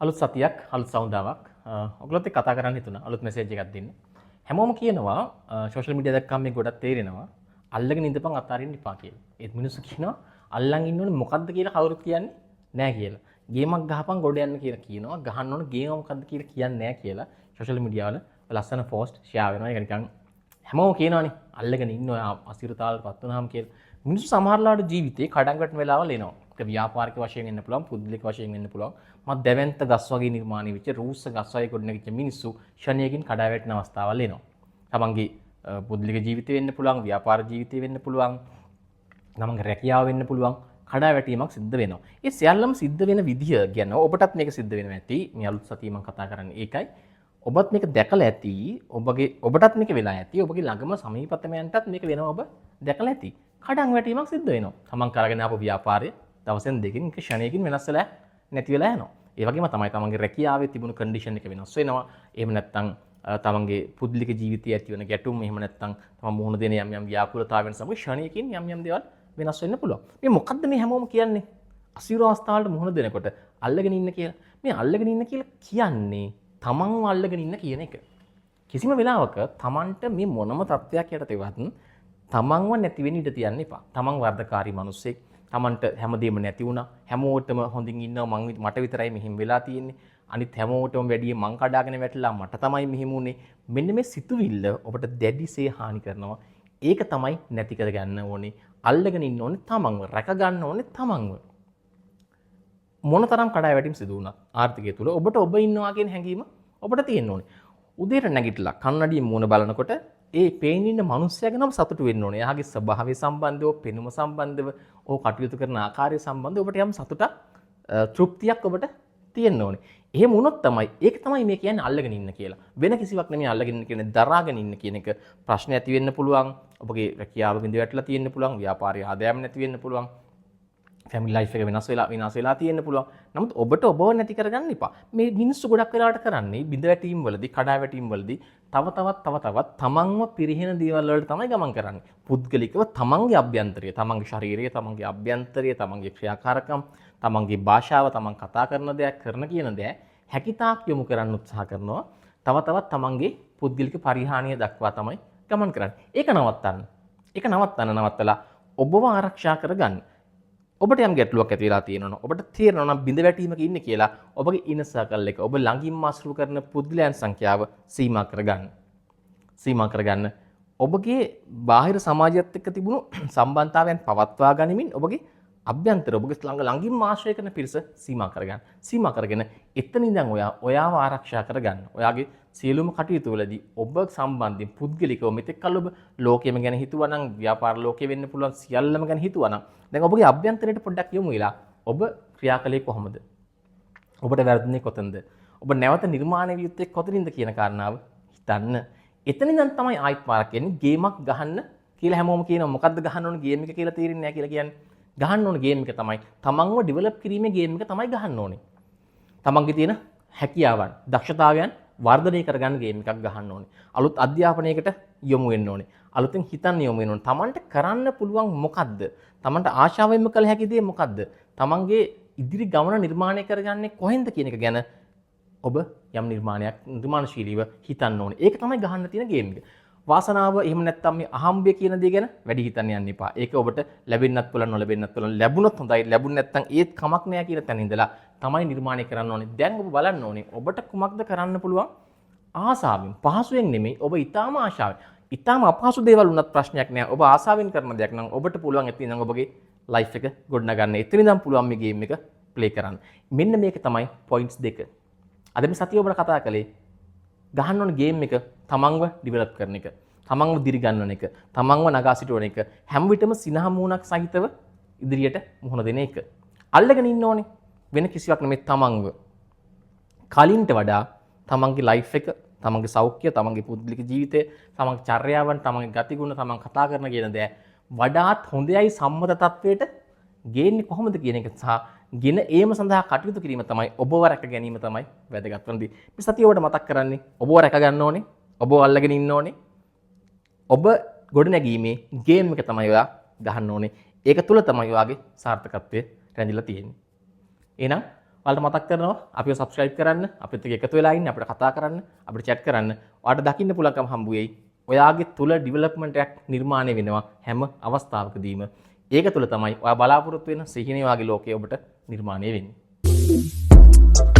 අලුත් සතියක්, අලුත් සමුදාවක්. ඔයගොල්ලොත් එක්ක කතා කරන්න හිතුණා. අලුත් මෙසේජ් එකක් දෙන්න. හැමෝම කියනවා, සෝෂල් මීඩියා දැක්කම මේ ගොඩක් තේරෙනවා, අල්ලගෙන ඉඳපන්, අතාරින්න එපා කියලා. ඒත් මිනිස්සු කියනවා අල්ලන් ඉන්න ඕනේ මොකද්ද කියලා කවුරුත් කියන්නේ නෑ කියලා. ගේමක් ගහපන් ගොඩ යන්න කියලා කියනවා. ගහන්න ඕන ගේම මොකද්ද කියලා කියන්නේ නෑ කියලා සෝෂල් මීඩියා වල ලස්සන පෝස්ට් ෂෙයා වෙනවා. ඒක නිකන් හැමෝම කියනවනේ අල්ලගෙන ඉන්න ඔය අසිරුතාවලට පත් වුනහම කියලා. මිනිස්සු සමහර ලාවට ජීවිතේ කඩන් වැටෙන වෙලාවල් එනවා. ඒක ව්‍යාපාරික වශයෙන් වෙන්න පුළුවන්, පුද්ගලික වශයෙන් වෙන්න පුළුවන්. මත් දැවැන්ත ගස් වගේ නිර්මාණය වෙච්ච, රූස්ස ගස් වගේ ගොඩනැගිච්ච මිනිස්සු ක්ෂණයකින් කඩා වැටෙන අවස්ථාවල් එනවා. තමන්ගේ පුද්ගලික ජීවිතේ වෙන්න පුළුවන්, ව්‍යාපාර ජීවිතේ වෙන්න පුළුවන්, තමන්ගේ රැකියාව වෙන්න පුළුවන්, කඩා වැටීමක් සිද්ධ වෙනවා. ඒ සියල්ලම සිද්ධ වෙන විදිය ගැන ඔබටත් මේක සිද්ධ වෙනවා ඇති. මේ අලුත් සතිය මම කතා කරන්නේ ඒකයි. ඔබත් මේක දැකලා ඇති. ඔබටත් මේක වෙලා ඇති. ඔබගේ ළඟම සමීපතමයන්ටත් මේක වෙනවා ඔබ දැකලා ඇති. කඩන් වැටීමක් සිද්ධ වෙනවා. තමන් කරගෙන ආපු ව්‍යාපාරය දවසෙන් දෙකකින් එක ක්ෂණයකින් වෙනස් වෙලා නැති වෙලා යනවා. ඒ වගේම තමයි තමන්ගේ රැකියාවේ තිබුණු කන්ඩිෂන් එක වෙනස් වෙනවා. එහෙම නැත්නම් තමන්ගේ පුද්ගලික ජීවිතයේ ඇති වෙන ගැටුම්, එහෙම නැත්නම් තමන් මුහුණ දෙන යම් යම් ව්‍යාකූලතාවයන් සමග ක්ෂණයකින් යම් යම් දේවල් වෙනස් වෙන්න පුළුවන්. මේ මොකද්ද මේ හැමෝම කියන්නේ? අසිරු අවස්ථාවලට මුහුණ දෙනකොට අල්ලගෙන ඉන්න කියලා. මේ අල්ලගෙන ඉන්න කියලා කියන්නේ තමන්ව අල්ලගෙන ඉන්න කියන එක. කිසිම වෙලාවක තමන්ට මේ මොනම තත්ත්වයක් යටතේවත් තමන්ව නැති වෙන්න ඉඩ තියන්න එපා. තමන් වර්ධකාරී මිනිස්සෙක්. තමන්ට හැමදේම නැති වුණා. හැමෝටම හොඳින් ඉන්නවා, මට විතරයි මෙහෙම වෙලා තියෙන්නේ. අනිත් හැමෝටම වැඩිය මං කඩාගෙන වැටිලා මට තමයි මෙහෙම වුනේ. මෙන්න මේ සිතුවිල්ල ඔබට දැඩිසේ හානි කරනවා. ඒක තමයි නැති කරගන්න ඕනේ. අල්ලගෙන ඉන්න ඕනේ තමන්ව. රැක ගන්න ඕනේ තමන්ව. මොනතරම් කඩා වැටීම් සිදු වුණත් ආර්ථිකය තුල ඔබට ඔබ ඉන්නවා කියන හැඟීම ඔබට තියෙන්න ඕනේ. උදේට නැගිටලා කන්නඩියෙන් මූණ බලනකොට ඒ පේන ඉන්න මනුස්සයා ගැන ඔබ සතුටු වෙන්න ඕනේ. එයාගේ ස්වභාවය සම්බන්ධව, පෙනුම සම්බන්ධව, ඔහු කටයුතු කරන ආකාරය සම්බන්ධව ඔබට යම් සතුටක්, තෘප්තියක් ඔබට තියෙන්න ඕනේ. එහෙම වුණොත් තමයි, ඒක තමයි මේ කියන්නේ අල්ලගෙන ඉන්න කියලා. වෙන කිසිවක් නෙමෙයි අල්ලගෙන ඉන්න කියන්නේ, දරාගෙන ඉන්න කියන එක. ප්‍රශ්න ඇති වෙන්න පුළුවන්. ඔබගේ රැකියාව බිඳ වැටලා තියෙන්න පුළුවන්. ව්‍යාපාරයේ ආදායම නැති වෙන්න පුළුවන්. ෆැමිලි ලයිෆ් එක වෙනස් වෙලා විනාශ වෙලා තියෙන්න පුළුවන්. නමුත් ඔබට ඔබව නැති කරගන්න එපා. මේ මිනිස්සු ගොඩක් වෙලාවට කරන්නේ බිඳ වැටීම් වලදී, කඩා වැටීම් වලදී තව තවත් තව තවත් තමන්ව පිරිහෙන දේවල් වලට තමයි ගමන් කරන්නේ. පුද්ගලිකව තමන්ගේ අභ්‍යන්තරය, තමන්ගේ ශරීරය, තමන්ගේ අභ්‍යන්තරය, තමන්ගේ ක්‍රියාකාරකම්, තමන්ගේ භාෂාව, තමන් කතා කරන දෙයක්, කරන කියන දේ හැකිතාක් යොමු කරන්න උත්සාහ කරනවා. තව තවත් තමන්ගේ පුද්ගලික පරිහානිය දක්වා තමයි ගමන් කරන්නේ. ඒක නවත්තන්න. ඒක නවත්තන්න, නවත්තලා ඔබව ආරක්ෂා කරගන්න. ඔබට යම් ගැටලුවක් ඇති වෙලා තියෙනවා නම්, ඔබට තේරෙනවා නම් බිඳ වැටීමක ඉන්නේ කියලා, ඔබගේ ඉනර් සර්කල් එක, ඔබ ළඟින්ම අසුරු කරන පුද්ගලයන් සංඛ්‍යාව සීමා කරගන්න. සීමා කරගන්න. ඔබගේ බාහිර සමාජයත් එක්ක තිබුණු සම්බන්ධතාවයන් පවත්වා ගනිමින් ඔබගේ අභ්‍යන්තර, ඔබගේ ළඟ ළඟින්ම ආශ්‍රය කරන පිරිස සීමා කරගන්න. සීමා කරගෙන එතන ඉඳන් ඔයා ඔයාව ආරක්ෂා කරගන්න. ඔයාගේ සියලුම කටයුතු වලදී ඔබ සම්බන්ධයෙන් පුද්ගලිකව මෙතෙක් කල් ඔබ ලෝකෙම ගැන හිතුවා නම්, ව්‍යාපාර ලෝකෙ වෙන්න පුළුවන්, සියල්ලම ගැන හිතුවා නම්, දැන් ඔබගේ අභ්‍යන්තරයට පොඩ්ඩක් යොමු වෙලා ඔබ ක්‍රියා කළේ කොහොමද? ඔබට වැරදුනේ කොතනද? ඔබ නැවත නිර්මාණය විය යුත්තේ කොතනින්ද කියන කාරණාව හිතන්න. එතන ඉඳන් තමයි ආයිත් පාරක් එන්නේ ගේමක් ගහන්න කියලා හැමෝම කියනවා. මොකද්ද ගහන්න ඕන ගේම් එක කියලා තේරෙන්නේ නැහැ කියලා කියන්නේ. ගහන්න ඕන ගේම් එක තමයි තමන්ව ඩෙවලොප් කිරීමේ ගේම් එක තමයි ගහන්න ඕනේ. තමන්ගේ තියෙන හැකියාවන්, දක්ෂතාවයන් වර්ධනය කරගන්න ගේම් එකක් ගහන්න ඕනේ. අලුත් අධ්‍යාපනයකට යොමු වෙන්න ඕනේ. අලුතෙන් හිතන්න යොමු වෙන්න ඕනේ. තමන්ට කරන්න පුළුවන් මොකද්ද? තමන්ට ආශාවෙන්ම කළ හැකි දේ මොකද්ද? තමන්ගේ ඉදිරි ගමන නිර්මාණය කරගන්නේ කොහෙන්ද කියන එක ගැන ඔබ යම් නිර්මාණයක් නිර්මාණශීලීව හිතන්න ඕනේ. ඒක තමයි ගහන්න තියෙන ගේම් එක. වාසනාව එහෙම නැත්නම් මේ අහම්බය කියන දේ ගැන වැඩි හිතන්න යන්න එපා. ඒක ඔබට ලැබෙන්නත් පුළුවන්, නොලැබෙන්නත් පුළුවන්. ලැබුණොත් හොඳයි, ලැබුණ නැත්නම් ඒත් කමක් නෑ කියන තැන ඉඳලා තමයි නිර්මාණය කරන්න ඕනේ. දැන් ඔබ බලන්න ඕනේ ඔබට කුමක්ද කරන්න පුළුවන් ආසාවෙන්, පහසුවෙන් නෙමෙයි, ඔබ ඊටාම ආශාවෙන්. ඊටාම අපහසු දේවල් වුණත් ප්‍රශ්නයක් නෑ. ඔබ ආසාවෙන් කරන දෙයක් නම් ඔබට පුළුවන් ඇති නම් ඔබගේ ලයිෆ් එක ගොඩනගන්න. එතන ඉඳන් පුළුවන් මේ ගේම් එක ප්ලේ කරන්න. මෙන්න මේක තමයි පොයින්ට්ස් දෙක. අද මේ සතිය ඔබට කතා කළේ ගහන්න ඕන ගේම් එක තමන්ව ඩිවෙලොප් කරන එක, තමන්ව දිරිගන්වන එක, තමන්ව නගා සිටවන එක, හැම විටම සිනහ මූණක් සහිතව ඉදිරියට මුහුණ දෙන එක. අල්ලගෙන ඉන්න ඕනේ වෙන කිසිවක් නෙමෙයි, තමන්ව. කලින්ට වඩා තමන්ගේ ලයිෆ් එක, තමන්ගේ සෞඛ්‍ය, තමන්ගේ පුද්ගලික ජීවිතය, තමන්ගේ චර්යාවන්, තමන්ගේ ගතිගුණ, තමන් කතා කරන කියන දේ වඩාත් හොඳයි සම්මත තත්වයට ගේන්නේ කොහොමද කියන එක සහ ගෙන ඒම සඳහා කටයුතු කිරීම තමයි, ඔබව රැක ගැනීම තමයි වැදගත් වන දේ. මේ සතිය ඔබට මතක් කරන්නේ ඔබව රැක ගන්න ඕනේ, ඔබව අල්ලගෙන ඉන්න ඕනේ. ඔබ ගොඩ නැගීමේ ගේම් එක තමයි ඔයා ගහන්න ඕනේ. ඒක තුල තමයි ඔයාගේ සාර්ථකත්වය රැඳිලා තියෙන්නේ. එහෙනම් ඔයාලට මතක් කරනවා අපිව සබ්ස්ක්‍රයිබ් කරන්න, අපිත් එක්ක එකතු වෙලා ඉන්න, අපිට කතා කරන්න, අපිට චැට් කරන්න. ඔයාලට දකින්න පුළුවන්කම හම්බ වෙයි. ඔයාගේ තුල ඩෙවලොප්මන්ට් එකක් නිර්මාණය වෙනවා හැම අවස්ථාවකදීම. ඒක තුල තමයි ඔයා බලාපොරොත්තු වෙන සිහිනේ වාගේ ලෝකය ඔබට නිර්මාණය වෙන්නේ.